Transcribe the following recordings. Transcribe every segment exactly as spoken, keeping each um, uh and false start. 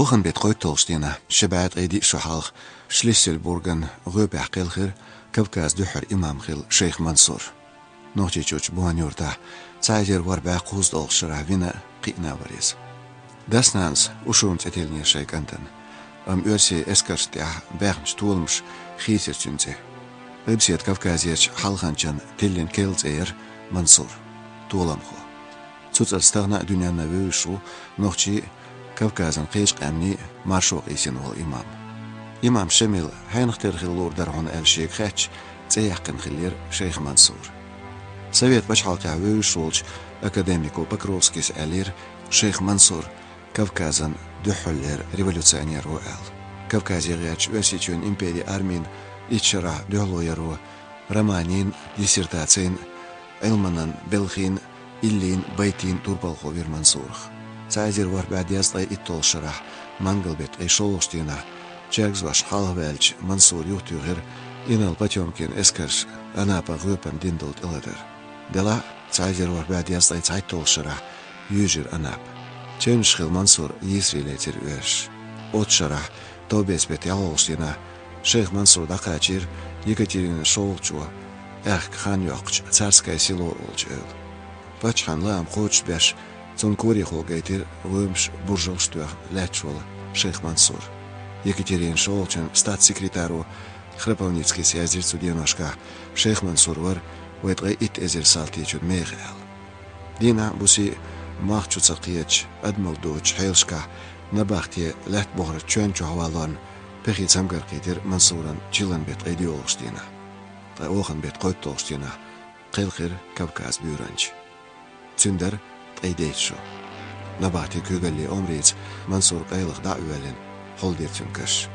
Оханан беттан кхойтталгӀачу дийнахь, ши бӀе ткъе диъ шо хьалха, Шлиссельбурган гӀоьпехь кхелхира Кавказан дуьххьара имам хилла шайх Мансур. Нохчийчуьрчу Буханан-Юьртахь цхьа эзар ворхӀ бӀе кхузткъалгӀачу шарахь вина, кхиъна вара иза. Дас-нанас Ушуна цӀе тиллинера шайн кӀантана, амма оьрсийн эскаршна тӀехь баьхначу толамаша хийцира цуьнан цӀе. Къилбаседа Кавказерчу хьалханчашна тиллина керла цӀе яра Мансур, толамхо. Цу цӀарца тахана а дуьненна вевзаш ву нохчийн а, Кавказан кхечу къаьмнийн а маршо къийсина волу имам. Имам Шамил хьенах тера хила луур дара хьуна аьлла шега хаьттича, цӀе яьккхина хиллера шайх Мансур. Совет пачхьалкхехь вевзаш волчу академико Покровскийс аьллера, шайх Мансур Кавказан дуьххьарлера революционер ву аьлла. Кавказе гӀертачу Оьрсийчоьнан империн армин итт шарахь дуьхьало яро, романийн, диссертацийн, Ӏилманан белхийн, иллин, байтийн турпалхо вира Мансурах. Цхьа эзар ворхӀ бӀе дезткъе итталгӀачу шарахь, мангал беттан ткъе шолгӀачу дийнахь, чергазошна хьалхаваьлча, Мансура юхатуьйхира инарла Потёмкинан эскарша Анапа гӀоьпана дина долу тӀелатар. Делахь а, цхьа эзар ворхӀ бӀе дезткъе цхьайтталгӀачу шарахь юьйжира Анапа. Чевнаш хилла Мансур йийсаре лецира оьрсаша. Оццу шарахь, товбеца беттан ялхолгӀачу дийнахь, шайх Мансур дӀакхачийра Екатерина шолгӀачо аьхка хан йоккхучу Царское Село олучу эвла. Паччахьан лаам кхочушбеш, цунна корехула гайтира гӀоьмаш, буржалш а тоьхна лаьтташ волу шайх Мансур. Екатерина шолгӀачун статс-секретаро Храпавницкийс яздира цу деношкахь, шайх Мансур вара вайн ткъе итт эзар салтичун меха аьлла. Дийнахь а, буса а мах чу ца кхеташ, адамалла доцучу хьелашкахь, набахте лаьтта бохаран чоьн чохь валорна, пехи цамгар кхийтира Мансуран чиллан беттан ткъе доьалгӀачу дийнахь. Ткъа оханан беттан кхойтталгӀачу дийнахь кхелхира Кавказан буьйранча. Цуьнан дара ткъе дейтта шо. Набахтин куьйгаллин омрица Мансур къайлаха дӀа а воьллина, хьулдира цуьнан каш.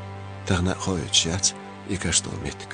Тахана а хоуьйтуш яц и каш долу меттиг.